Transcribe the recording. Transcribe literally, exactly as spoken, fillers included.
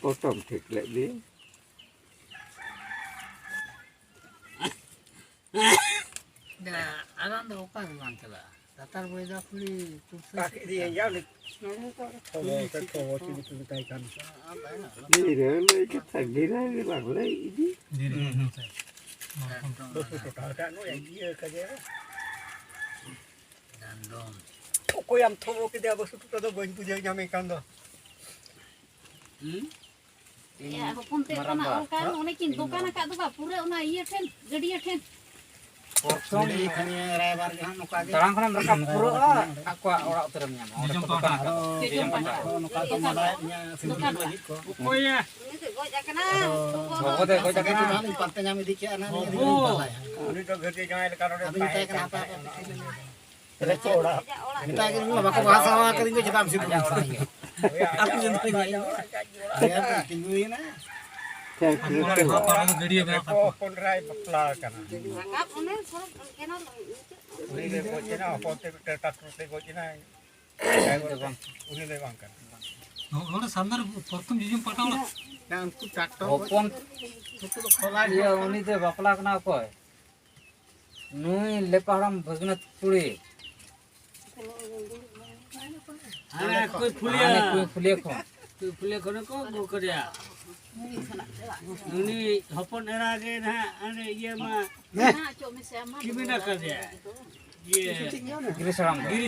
ᱯᱚᱴᱚᱢ ᱴᱷᱤᱠ ᱞᱮᱫ ᱜᱮ᱾ ᱟᱨᱟᱢ ᱫᱚ ᱚᱠᱟ ᱜᱮ ᱵᱟᱝ ᱪᱟᱞᱟᱜᱼᱟ᱾ ᱞᱟᱛᱟᱨ ᱵᱚᱭᱫᱟ ᱠᱩᱲᱤ ᱠᱩᱨᱥᱤ ᱚᱠᱟ ᱥᱮᱫ ᱠᱮᱫ ᱤᱭᱟᱹ ᱪᱟᱞᱟᱜᱼᱟ᱾ ᱤᱭᱟᱹ ᱩᱱᱤ ᱠᱷᱚᱵᱚᱨ ᱥᱮ ᱠᱷᱚᱵᱚᱨ ᱪᱮᱫ ᱧᱩᱛᱩᱢ ᱢᱮᱛᱟᱭ ᱠᱟᱱ? ᱜᱤᱨᱟᱹ ᱞᱟᱹᱭ ᱠᱟᱛᱷᱟ, ᱜᱤᱨᱟᱹ ᱜᱮ ᱵᱟᱝ ᱞᱟᱹᱭ ᱤᱫᱤ᱾ ᱜᱤᱨᱟᱹ, ᱦᱮᱸ, ᱥᱮ᱾ ᱵᱟᱹᱥᱩ ᱴᱚᱴᱟ ᱨᱮ ᱱᱩᱭ ᱤᱭᱟᱹ ᱠᱟᱡᱮ᱾ ᱰᱟᱸᱰᱚᱢ᱾ ᱚᱠᱚᱭᱟᱢ ᱛᱷᱚᱵᱚ ᱠᱮᱫᱮᱭᱟ ᱵᱟᱹᱥᱩ ᱴᱚᱴᱟ ᱫᱚ ᱵᱟᱹᱧ ᱵᱩᱡᱷᱟᱹᱣ ᱧᱟᱢᱮ ᱠᱟᱱ ᱫᱚ᱾ ᱦᱩᱸ? ᱮᱭᱟ, ᱦᱚᱯᱚᱱ ᱛᱮ ᱢᱟᱨᱟᱝ ᱠᱟᱱᱟ, ᱵᱟ᱾ ᱚᱱᱠᱟ ᱚᱱᱮ ᱠᱤᱱ ᱫᱚᱠᱟᱱ ᱟᱠᱟᱫ ᱫᱚ ᱵᱟ, ᱯᱩᱨᱟᱹ ᱚᱱᱟ ᱤᱭᱟᱹ ᱴᱷᱮᱱ, ᱜᱟᱹᱰᱭᱟᱹ ᱴᱷᱮᱱ᱾ ᱯᱨᱚᱛᱷᱚᱢ ᱫᱟᱬᱟᱱ ᱠᱷᱚᱱᱮᱢ ᱨᱟᱠᱟᱵ ᱯᱩᱨᱟᱹᱜᱼᱟ, ᱟᱠᱚᱣᱟᱜ ᱚᱲᱟᱜ ᱩᱛᱟᱹᱨᱮᱢ ᱧᱟᱢᱟ᱾ ᱚᱸᱰᱮ ᱠᱚ ᱫᱚᱠᱟᱱ ᱟᱠᱟᱫ ᱫᱚ᱾ ᱡᱚᱡᱚᱢ ᱯᱟᱦᱴᱟ᱾ ᱱᱚᱝᱠᱟ ᱠᱚ ᱢᱟᱰᱟᱭᱮᱫ ᱞᱤᱧᱟ, ᱥᱤᱸᱫᱩᱨ ᱠᱚ ᱞᱟᱹᱜᱤᱫ ᱠᱚ᱾ ᱚᱠᱚᱭᱟ? ᱩᱱᱤ ᱫᱚ ᱜᱚᱡ ᱟᱠᱟᱱᱟ᱾ ᱟᱫᱚ ᱜᱚᱜᱚ ᱫᱚᱭ ᱜᱚᱡ ᱟᱠᱟᱱᱟ᱾ ᱱᱟᱦᱟᱜ ᱞᱤᱧ ᱯᱟᱱᱛᱮ ᱧᱟᱢ ᱤᱫᱤ ᱠᱮᱜᱼᱟ, ᱱᱟᱦᱟᱜ ᱱᱤᱭᱟᱹ ᱫᱷᱟᱹᱵᱤᱡ ᱵᱟᱞᱟᱭᱟ᱾ ᱩᱱᱤ ᱫᱚ ᱜᱷᱟᱹᱴᱤ ᱡᱟᱶᱟᱭ ᱞᱮᱠᱟ ᱱᱚᱰᱮ ᱟᱵᱤᱱ ᱢᱮᱛᱟᱭ ᱠᱟᱱᱟ, ᱦᱟᱯᱮ, ᱦᱟᱯᱮ᱾ ᱢᱮᱛᱟᱭ ᱠᱟᱱᱟ, ᱵᱟᱠᱚ ᱵᱟᱦᱟ ᱥᱟᱶᱟ ᱠᱟᱫᱤᱧ ᱫᱚ, ᱪᱮᱫᱟᱜ ᱮᱢ ᱥᱤᱫᱩᱨ ᱠᱟᱱᱟ? ᱟᱯᱮ ᱧᱮᱞ ᱯᱮ, ᱦᱮᱸ, ᱛᱤᱸᱜᱩᱭᱮᱱᱟ᱾ ᱦᱚᱯᱚᱱ ᱨᱟᱭ ᱵᱟᱯᱞᱟ ᱟᱠᱟᱱᱟ᱾ ᱨᱟᱠᱟᱵ ᱚᱱᱮ ᱥᱚᱵ ᱠᱮᱱᱟᱞ ᱩᱱᱤ ᱞᱮ ᱜᱚᱡ ᱮᱱᱟ, ᱦᱚᱯᱚᱱ ᱛᱮ ᱢᱤᱫᱴᱮᱱ ᱴᱨᱟᱠᱴᱚᱨ ᱛᱮ ᱜᱚᱡ ᱮᱱᱟᱭ᱾ ᱩᱱᱤ ᱫᱚ ᱵᱟᱝ ᱠᱟᱱᱟ᱾ ᱱᱚ-, ᱱᱚᱰᱮ ᱥᱟᱢᱱᱟ ᱨᱮ ᱯᱨᱚᱛᱷᱚᱢ ᱡᱚᱡᱚᱢ ᱯᱟᱦᱴᱟ ᱚᱲᱟᱜ᱾ ᱦᱮᱸ, ᱩᱱᱠᱩ ᱴᱨᱟᱠᱴᱚᱨ ᱦᱚᱯᱚᱱ ᱜᱚᱡ, ᱩᱱᱠᱩ ᱫᱚ ᱠᱷᱚᱞᱟ ᱤᱭᱟᱹ, ᱜᱮᱭᱟ᱾ ᱩᱱᱤ ᱫᱚ ᱵᱟᱯᱞᱟ ᱠᱟᱱᱟ ᱚᱠᱚᱭ? ᱱᱩᱭ ᱞᱮᱯᱟ ᱦᱟᱲᱟᱢ ᱵᱷᱟᱹᱜᱽᱱᱟᱹᱛ ᱠᱩᱲᱤ᱾ ᱦᱟᱱᱮ ᱠᱚᱭ ᱯᱷᱩᱞᱤᱭᱟ᱾ ᱦᱟᱱᱮ ᱠᱚᱭ ᱯᱷᱩᱞᱤᱭᱟ ᱠᱷᱚᱱ᱾ ᱠᱚᱭ ᱯᱷᱩᱞᱤᱭᱟ ᱠᱷᱚᱱ ᱠᱚ ᱟᱹᱜᱩ ᱠᱟᱫᱮᱭᱟ᱾ ᱩᱱᱤ ᱦᱚᱯᱚᱱ ᱮᱨᱟ ᱜᱮ ᱱᱟᱦᱟᱜ ᱦᱟᱱᱮ ᱤᱭᱟᱹ ᱢᱟ ᱠᱤᱢᱤᱱ ᱟᱠᱟᱫᱮᱭᱟ᱾ ᱤᱭᱟᱹ ᱜᱤᱨᱤᱥ ᱦᱟᱲᱟᱢ ᱫᱚ᱾ ᱜᱤᱨᱤᱥ